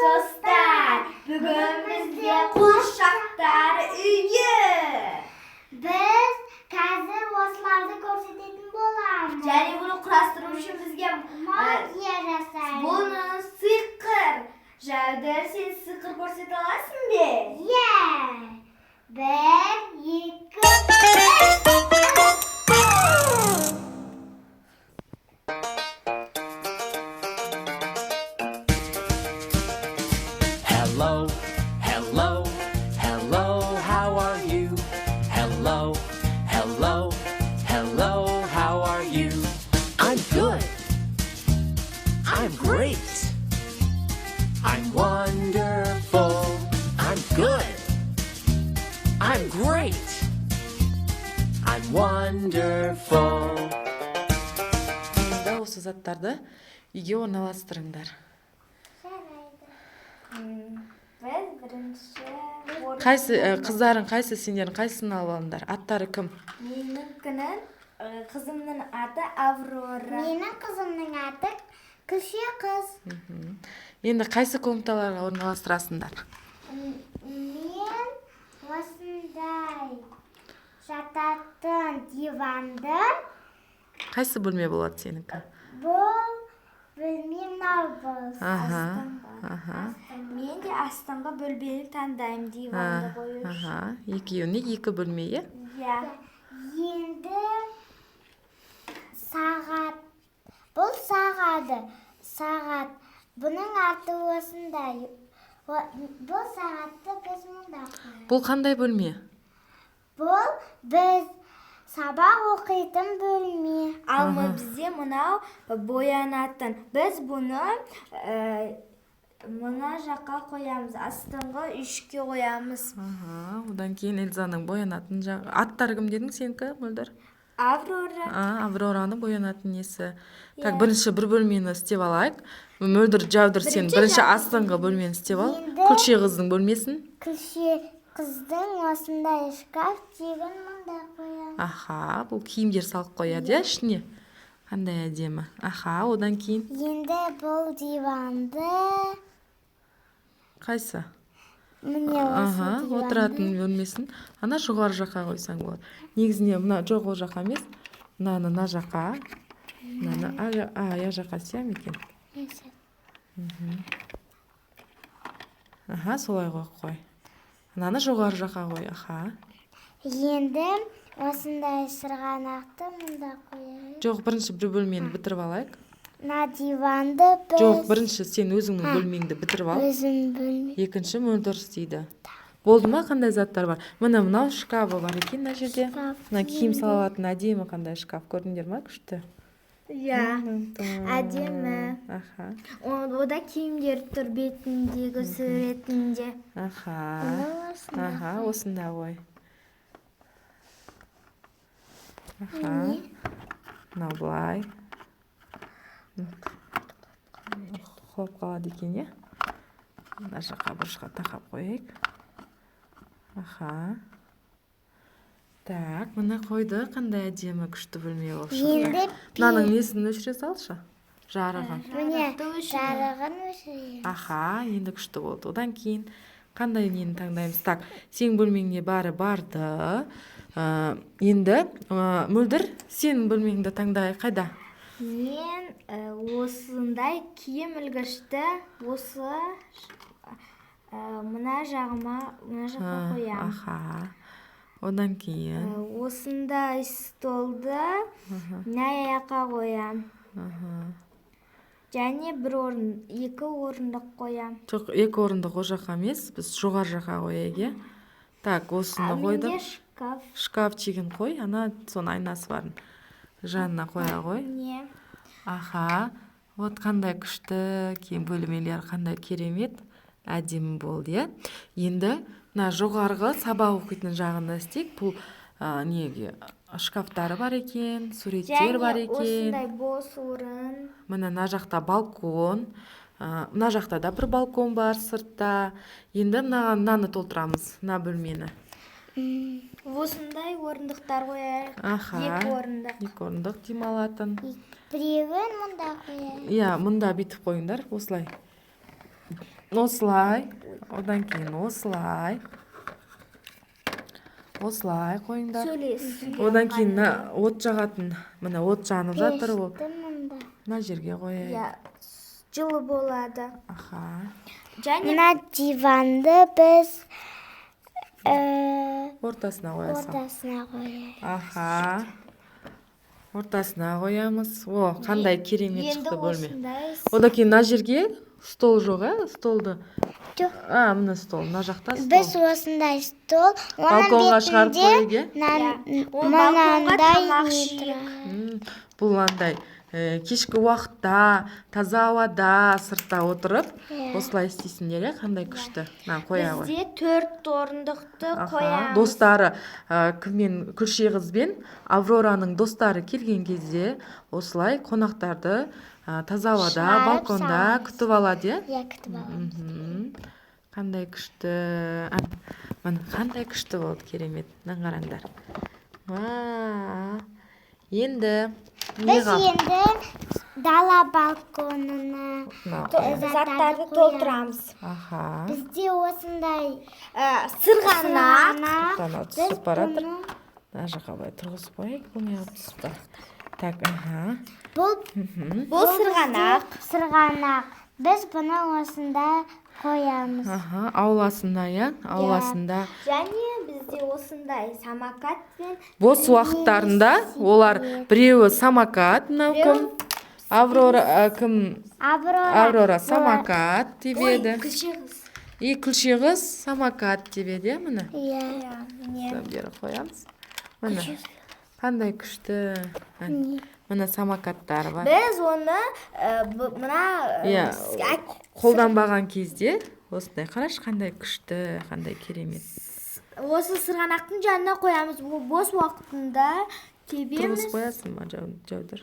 Достар, бүгін бізде қуыршақтар үйі. Біз қазір осыларды көрсететін боламыз. Және бұны құрастыру үшін бізге Магия жасаймыз. Бұны сиқыр. Жәудір, сен сиқыр көрсете аласың бе? Иә. 1, 2, 3. Hello, hello, hello, how are you? Hello, hello, hello, how are you? I'm good. I'm great. I'm wonderful. I'm good. I'm great. I'm wonderful. Енді осы заттарды үйге орналастырыңдар. Жарайды. Біз бірінші орын- Қайсы қыздарың, қайсы сендердің, қайсысын алып алыңдар? Аттары кім? Менікінің қызымның аты Аврора. Менің қызымның аты Күлше қыз. Енді қайсы комнаталарға орналастырасыңдар? Мен осындай жататын диванды. Қайсы бөлме болады сенікі? Бұл бөлме мынау болсын. Аха, аха. Мен де астыңғы бөлмені таңдаймын диванды қою үшін. Аха, екеуіне екі бөлме, иә? Иә. Енді сағат. Бұл сағаты. Сағат. Бұның аты осындай. Бұл сағатты біз мұнда қоямыз. Бұл қандай бөлме? Бұл біз сабақ оқитын бөлме. Ал бізде мынау боянатын. Біз бұны мына жаққа қоямыз, астыңғы үйшікке қоямыз. Аха, одан кейін Эльзаның боянатын жағы. Аттары кім дедің сенікі, Мөлдір? Аврора. А, Аврораның боянатын несі. Так, бірінші бір бөлмені істеп алайық. Мөлдір, Жәудір, сен бірінші астыңғы бөлмені істеп ал. Енді- Күлше қыздың бөлмесін. Күлше қыздың осындай шкаф тегін мұнда қоямыз. Аха, бұл киімдер салып қояды, иә, ішіне. Қандай әдемі. Аха, одан кейін Енді бұл диванды қайсы? Міне осы Аха, диванды. отыратын бөлмесін. Ана жоғары жаққа қойсаң болады. Негізінде мына жоқ, ол жаққа емес. Мынаны мына жаққа. Мынаны ая жаққа істеймін екен. Аха, солай қойып қой. Мынаны жоғары жаққа қой. Аха. Енді осындай сырғанақты мұнда қояйық. Жоқ, бірінші бір бөлмені бітіріп алайық. Мына диванды біз Жоқ, бірінші сен өзіңнің бөлмеңді бітіріп ал. Өзім бөлме. Екінші Мөлдір істейді. Болды ма, қандай заттар бар? Міне мынау шкафы бар екен мына жерде. Шкаф. Мына киім сала алатын әдемі қандай шкаф, көрдіңдер ма, күшті. Иә. Әдемі. Аха. Ода киімдер тұр бетіндегі суретінде. Аха. Осында. Аха, осында ғой. Аха. Мынау былай. Құлап қалады екен, иә? Мына жаққа бұрышқа тақап қояйық. Аха. Так, міне қойды, қандай әдемі күшті бөлме болып шықты. Енді Мынаның несін өшіре салшы? Жарығын. Міне жарығын өшіреміз. Аха, енді күшті болды. Одан кейін қандай нені таңдаймыз? Так, сенің бөлмеңде бәрі барды. Енді Мөлдір, сенің бөлмеңді таңдай қайда? Мен осындай киім ілгішті осы мына жағыма, мына жаққа қоямын. Аха. Одан кейін Осындай столды мына жаққа қоямын. Және бір орын, екі орындық қоямын. Жоқ, екі орындық ол жаққа емес, біз жоғары жаққа қояйық, иә? Так, осыны Менде қойдық. шкаф. Шкафчигін қой, ана соның айнасы барын жанына қоя ғой. Не? Аха, вот қандай күшті кең бөлмелер, қандай керемет, әдемі болды, иә? Енді мына жоғарғы сабақ оқитын жағында істейік. Бұл неге шкафтары бар екен, суреттер бар Және екен. осындай бос орын. Міне мына жақта балкон, мына жақта да бір балкон бар сыртта. Енді мынаны толтырамыз, мына бөлмені. Осындай орындықтар қояйық. Аха. Екі орындық. Екі орындық демалатын. Біреуін мұнда қояйық. Иә, мұнда бүйтіп қойыңдар, осылай. Осылай, одан кейін осылай, осылай қойыңдар. Сөйлес. Одан кейін мына от жағатын, міне, от жанып жатыр ол. Пешті мында. Мына жерге қояйық. Иә, жылы болады. Аха. Және Мына диванды біз Ортасына қоя сал. ортасына қояйық. Аха, ортасына қоямыз. О, қандай керемет енді шықты бөлме! осындай. Одан кейін мына жерге стол жоқ, ә? Столды Жоқ. А, міне, стол мына жақта, стол. Біз осындай стол, оның Балконға шығарып бетінде қояйық, иә? Иә. Ол балконға мынандай тамақ не ішейік. тұрады. Бұл андай кешкі уақытта таза ауада сыртта отырып осылай істейсіңдер, иә? Қандай күшті! Мына қоя ғой. Бізде төрт орындықты қоямыз. Достары, кіммен, Күлше қыз бен Аврораның достары келген кезде осылай қонақтарды таза ауада, Шығарып балконда саламыз. күтіп алады, иә? Иә, күтіп аламыз. Қандай күшті! А, міне, қандай күшті болды, керемет! Мына қараңдар. Уа! Енді не Біз қалды? енді дала балконына Мына Заттарды қоямыз. толтырамыз. Аха. Бізде осындай Сырғанақ. сырғанақ. Ана Біз түсіп бара жатыр. бұны Мына жаққа былай тұрғызып қояйық. Бұл неғып түсіп тұр? Так, аха. бұл Бұл сырғанақ. Сырғанақ. Біз бұны осында қоямыз. Аха, ауласында, иә, ауласында. Және бізде осындай самокат пен Бос уақыттарында олар біреуі самокат, мынау кім, Аврора, кім? Аврора. Аврора самокат тебеді. Күлше қыз. И Күлше қыз самокат тебеді, иә, міне. Иә. Міне. Бері қоямыз. Міне, қандай күшті! Әне, міне, самокаттар бар. Біз оны мына Иә, қолданбаған кезде осындай, қарашы, қандай күшті, қандай керемет! Осы сырғанақтың жанына қоямыз. Ол бос уақытында тебеміз. Тұрғызып қоясың ба, Жаудыр?